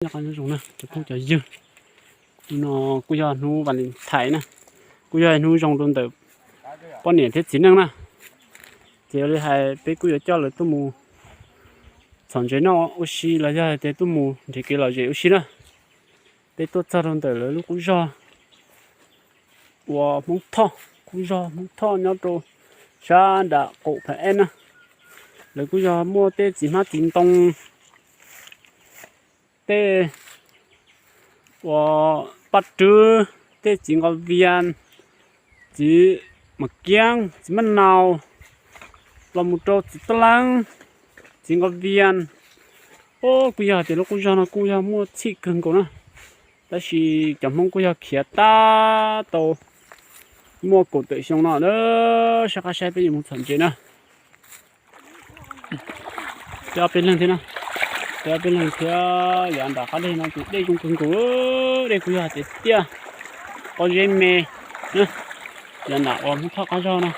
Nyob zoo na cov phooj cov ywg, hnub no kuj yog hnub Valentine na, kuj yog hnub zoo rau ntawm poj niam thiab txiv neej na. Ces li hais peb kuj yuav coj lawv tuaj mus txhom ntses noj ua si los yog hais tias tuaj mus nrhiav kev lom zem ua si na. Peb tuaj txog rau ntawm lawv lub qub zog uas Hmoob Thoj, qub zog Hmoob Thoj nyob rau sab nram qaum Phav Eb na. Lawv kuj yog muaj tej txiv hmab txiv ntoo, tej uas paj rwb, tej txiv nqos vias, txiv mam kiab, txiv maj nau, los mus rau txiv tab leeb, txiv nqos vias. Kuj yog hais tias lub qub zog no kuj yog muaj txhij kawg nkaus na, tab sis cov Hmoob kuj yog khiav tab tau muaj kaum tawm xyoo no na. Sab qab saib peb yuav mus txhom ntses na. Peb ob peb leeg thiab na, peb ob peb leeg thiab yav nram qab dej no ces dej zoo kawg nkaus, dej kuj yog hais tias tiaj, pob zeb me, yav nram uas Hmoob Thoj qab zog no,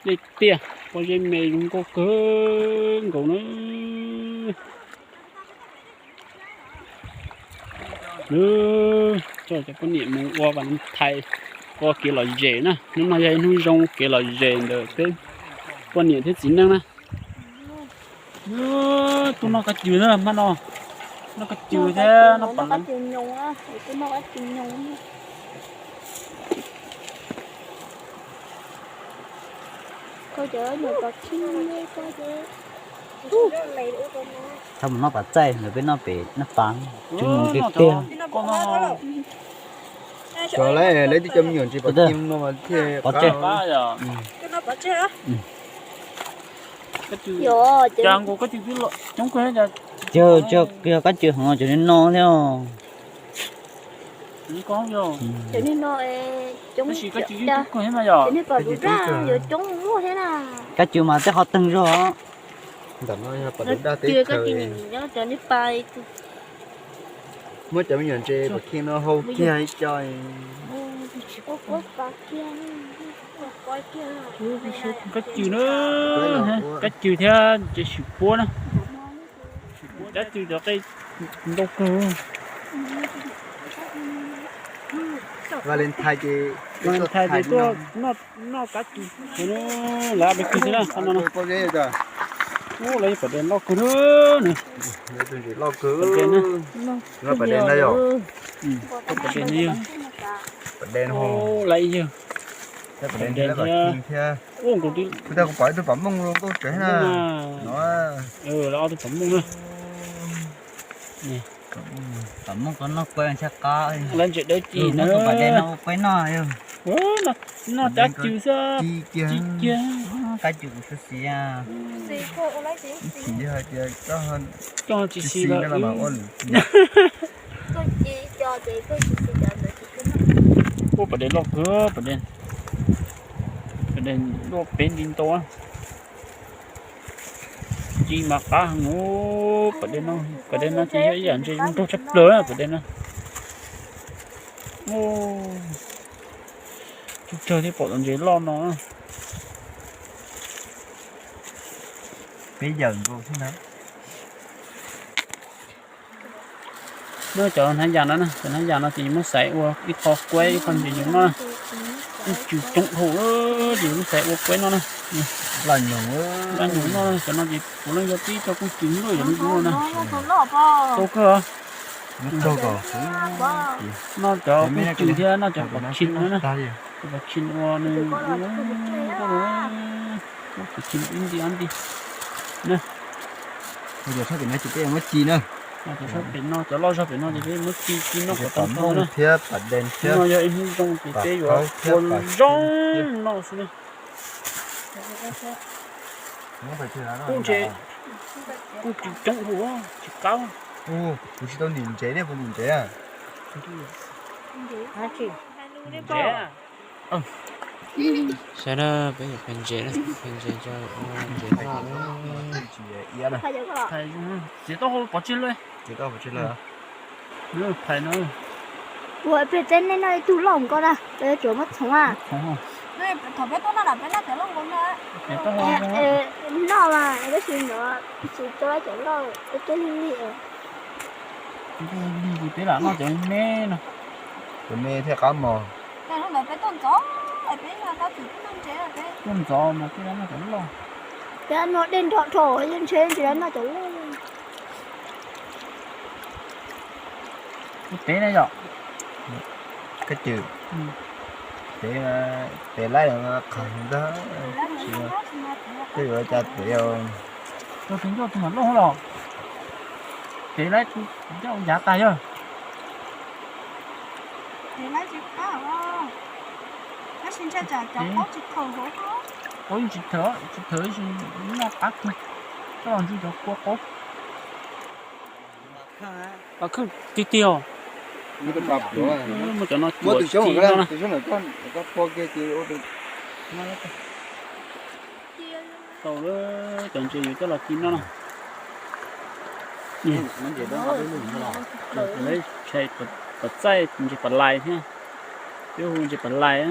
dej tiaj, pob zeb me zoo nkauj kawg nkaus na. Coj cov poj niam mus ua Valentine, ua kev lom zem na. Hnub no yog ib hnub zoo kev lom zem ntawm peb poj niam thiab txiv neej na. Tuaj noj kab cws na, hmab no, noj kab cws thiab noj pam no. Txhob mus noj pam txaij, ntawm peb noj pem noj pam, tsis mus tiag tiag. Cov lawv, lawv twb cov me nyuam ntsis pom kiag no mas thiaj pov tseg. Yog, yog kab cws hov cov no thiab. Cov no, cov no pom dub daj yuav coob muaj thiab na. Kab cws mas tej qhov teeg zog. Ntawm no yog pom dub daj teb chaws. Cov no pa, muab cov me nyuam ntses pom kiag no hau kiag ib co. Kab cws na, kab cws thiab ntses xyum puab na. Kab cws cov qe ntau kawg. Valentine ces, Valentine ces tuaj noj kab cws. Lawv pem kws xwb na, qhov no na. Ub, lawv pom dej loj kawg na. Pom dej na. Pom dej na yog. Pom dej no. Lawv yog. Pom dej thiab. Ub, kuv twb, kuv pom ib tug pom mooj zoo nkauj tsev na. Lawv ob tug pom mooj na. Pom mooj ko noj kuaib tshaj qab. Lawv ntses dawb ci na. Pom dej no ua kuaib noj yog. Noj kab cws xwb. Ci kiag. Kab cws kuv xwb xis. Xis hais tias coj tsis xis los ua lwm. Ub, pom dej loj kawg, pom dej, pom dej loj pem nti ntau. Ci mas qab heev. Pom dej no, pom dej no ces yog ib yam ntses zoo nraug tshaj plaws pom dej no. Ub, tsawg thiab pom tus ntses loj no. Peb yawm nkaus thiab na. No cov hnav yas no na, cov hnav yas no ces muab xaiv ua ib qho kuaib ib qho ntses nyoos noj na. Kuj cws coob dhau ces muab xaiv ua kuaib noj na. Laj nyoos, laj nyoos noj, cov no ces puav leej yog tib co kuj cws noj cov no na. Tau kawg. Noj cov kuj cws thiab noj cov pom tshis no na. Cov pom tshis ua nws, pom tshis ib nti ob nti na. Cov sab pem no ces peb muab ci na. Cov sab pem no, cov loj zog pem no ces peb muab ci, ci noj kom tau tau na. Thiab pom dej thiab. No yog ib hnub zoo ces peb yuav ua zoo noj xwb na. Kuj ntshe, kuj cws coob dhau, tsis qab. Kuv tsis tau nim ntsev ne, puas nim ntsev? Saib na, peb yuav phev ntses na, phev ntses tso, ntses noj na. Txiav taub hau pov tseg lawm. Phais no. Ua pem teb nej noj ib tug loj nkaus na, peb yuav tsum muab txhoov a. Thaum peb tuaj noj na peb noj cov loj nkaus no. Noj mas tab sis ntawd tsis tau cov loj, peb coj lig lig. Ntuj lig ces peb lam noj cov me no. Cov me thiaj qab mos. Tuaj ntxov mas peb lam noj cov loj. Peb noj dej nrog dhau, yeej ntshe ntshe noj cov loj. Ub, tev na yom. Kab cwm. Tev, tev laib qhov ntag. Tej yuav cas tev. Tus tus ncauj tus mam loj los. Tev laib ncauj yav tas yog. Qaub yeej tsis thawm, tsis thawm, noj qab kawg. Coj los ntxig cov kua qaub. Pas kheej tiag tiag os. Muab cov no cuam txiv no na. Tau lawm, cov ntses yuav coj los ci noj no. Lawv tshais pas txaij ntses pas lais thiab. Peb hu ntses pas lais.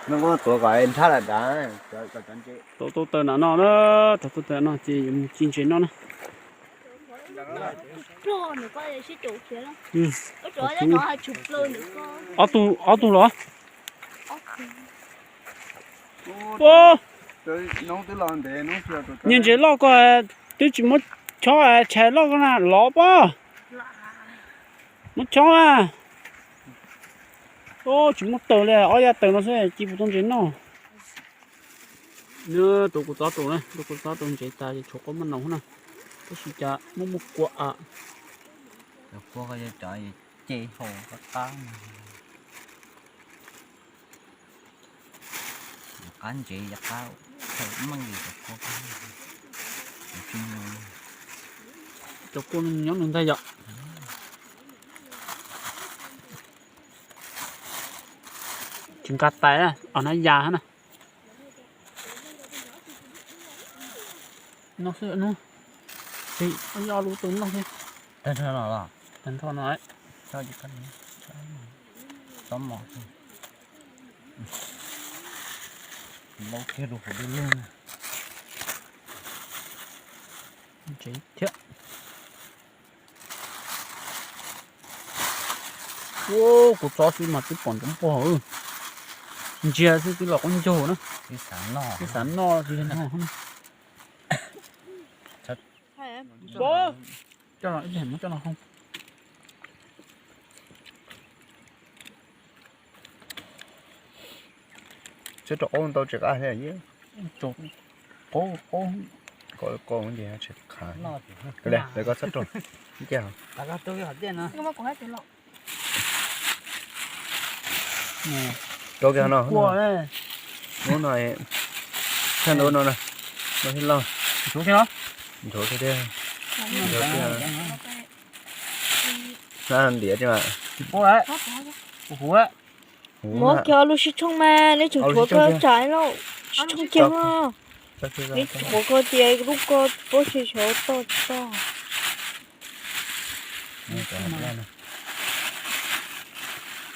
Rau tau taws nram no na, rau tau taws no ces yuav mus ci ntses noj na. Ob tug, ob tug los. Niag ntses loj ko twb tsis muab chob, tshais loj ko na lov pob. Muab chob na. Tsis muab taws li, ob yav taws no xwb ci puas tau ntses noj. Nws rau kuv txob rau na, rau kuv txob rau ntses tas tshuav qaub maj naus na. Tab sis cas muaj muaj kua a. Cov kua ko cov ce hau qab qab. Qab ntsev qab meej li cov kua. Cov kua nyob nws ntag yom. Tsis nqa tais, os na ya na. No xwb no. Ib ob lub tau noj xwb. Tag nrho no los? Tag nrho no. Tsob mos. Laub kiag rau hauv dub lug na. Ntsev thiab. Ua, kuv txob xwb mas twb pom ntsoov pog. Ntsiag xwb twb los qaub ncaug na. Twb xav noj tsis yog no. Coj los ib pliag muab coj los hau. Txhob rau qaub ntau tsis qab thiab. Qaub, qaub, qaub ces tsis qab. Lawv koj txhob rau. Rau kiag no. Hnub no, thaj hnub no, no thiab lauj. Nthuav thiab. Nthuav thiab. Ntiav thiab mas. Muab kiag lub sib tshooj mas neb tseem tshuav koj tsam lauj, sib tshooj kiag no. Neb tshuav koj tias lub ko pob tsis xyov toj tsis toj.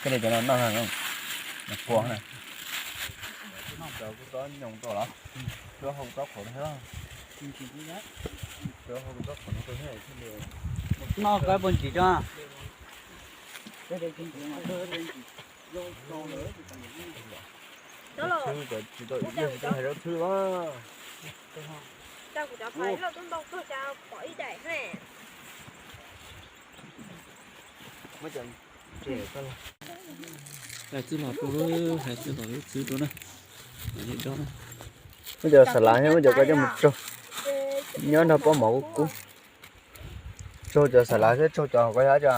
Koj li cov no noj, noj pua na. Noj cov kua txob nyoos rau los? Kua hau txob qhuav no thiab. Kua hau txob qhuav no thiab. Noj koj puas ntsim tso. Tsis tau ib leeg hais rau thwb. Hais txwv los rau, hais txwv los txwv rau na. Muab cov xav lav thiab muab cov ko coj mus tsaug nyob nrog pob mov kub kub. Tsaug cov xav lav thiab tsaug cov hauv ko thiab tso.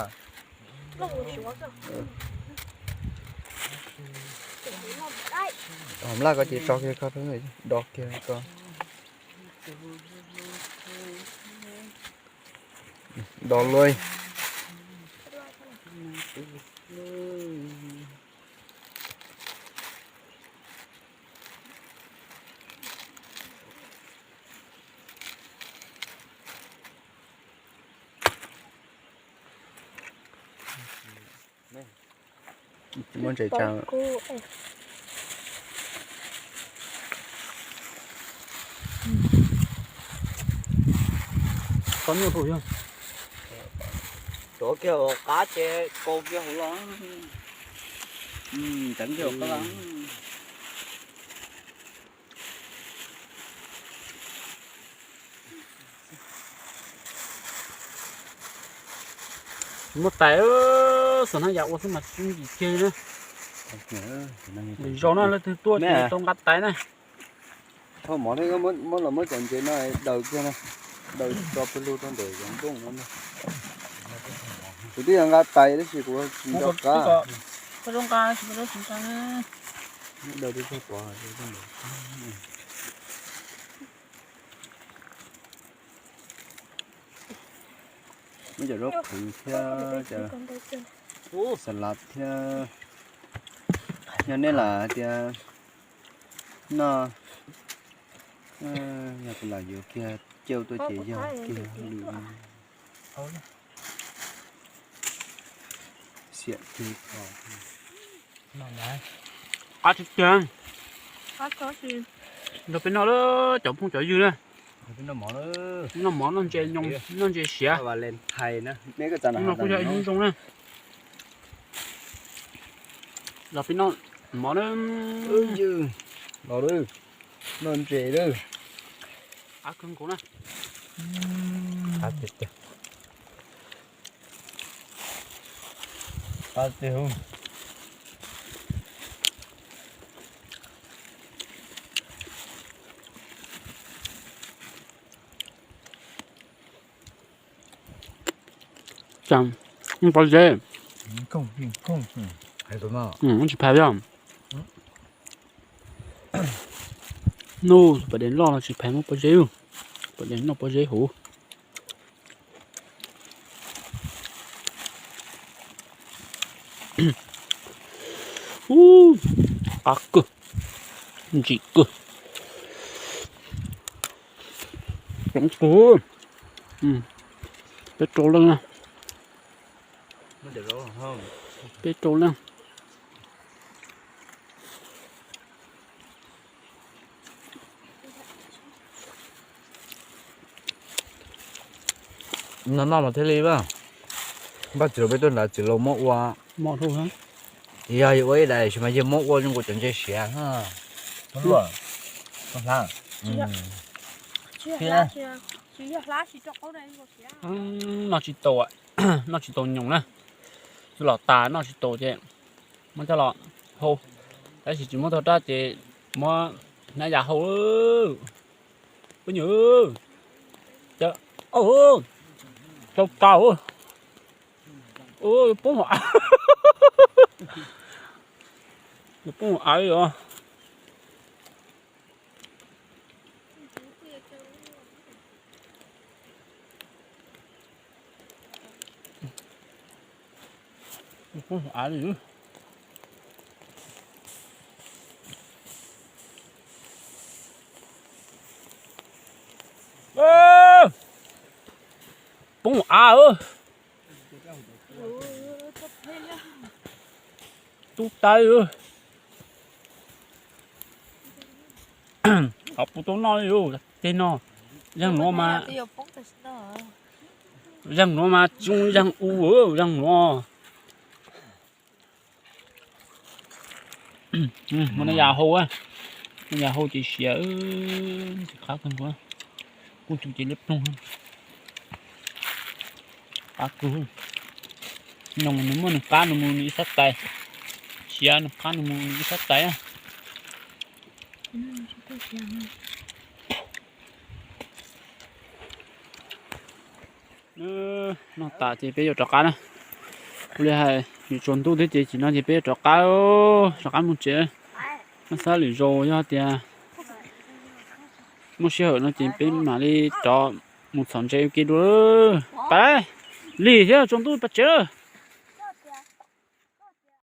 Hom laj ko ces tso kiag ko, do kiag ko. Do luaj. Muab ntses tsa. Txhob nyuaj rau yog. Ua kiag ua qab ces kau kiag hauv los. Teev kiag ua qab los. Muaj tais, xav hnab yas ua xwb mas tsis nkim kiag li na. Lwm zaus no leej twg tuaj ces tau nqa tais na. Thauj mov thiab, muab los muab cov ntses no daws kiag na, daws tso pawg lug rau ntawm cov nplooj no. Kuv twb yog nqa tais tab sis kuv tsis nco qab. Daws tag pov. Muab cov zaub qhwv thiab cov xas lav thiab. Yog nej lam hais tias noj, yog kuv lam yuav kiag cauj tuaj ces yog kiag lwm xiam kiag. Qab tiag tiag. Nrog peb noj lawm cov phooj cov ywg na. Noj mov noj ntses nyoos noj ntses siav. Noj kuj yog ib hnub zoo na. Los peb noj mov na. Los noj ntses lawm. Qab kawg nkaus na. Pob zeb, tsis phais yog. Nub, pas dev loj los tsis phais muab pob zeb, pas dev noj pob zeb huv. Ub, qab kawg, ntsim kawg. Coob kawg. Peb rau leej na. Peb rau leej. No noj mas thiaj li, npaj txiv laus peb tuaj nrad txiv laus muab ua. Yog yus ua ib daim sis mas yog muab ua zoo nkaus cov ntses siav. Noj tsis tau, noj tsis tau nyoos na. Twb los tas noj tsis tau ces muab coj los hau, tab sis tsis muab tau rab ces muab hnab yas hau. Peb nyuam, tau tas, yuav poob, yuav poob av li os. Av li. Poob av. Tub tawb. Qhov puas tau noj li, tej no, zeeg nuav mas, zeeg nuav mas tsis zoo zeeg u, zeeg nuav. Muab nab yas hau, nab yas hau ces siav, qab kawg nkaus, kuj tu ces liab ploog. Qab kawg, nyoos nws muaj nws qab nws mus nws ib sab tais, siav nws qab nws mus nws ib sab tais. Noj tas ces peb yuav rov qab na. Ua li hais yuav tsaus ntuj thiab ces tam sim no ces peb yuav rov qab, rov qab mus tsev. Maj xab lwm zaus yog tias muaj sij hawm no ces peb mam li rov mus txhom ntses ua ke dua. Pab lig thiab tsaus ntuj pab tsev.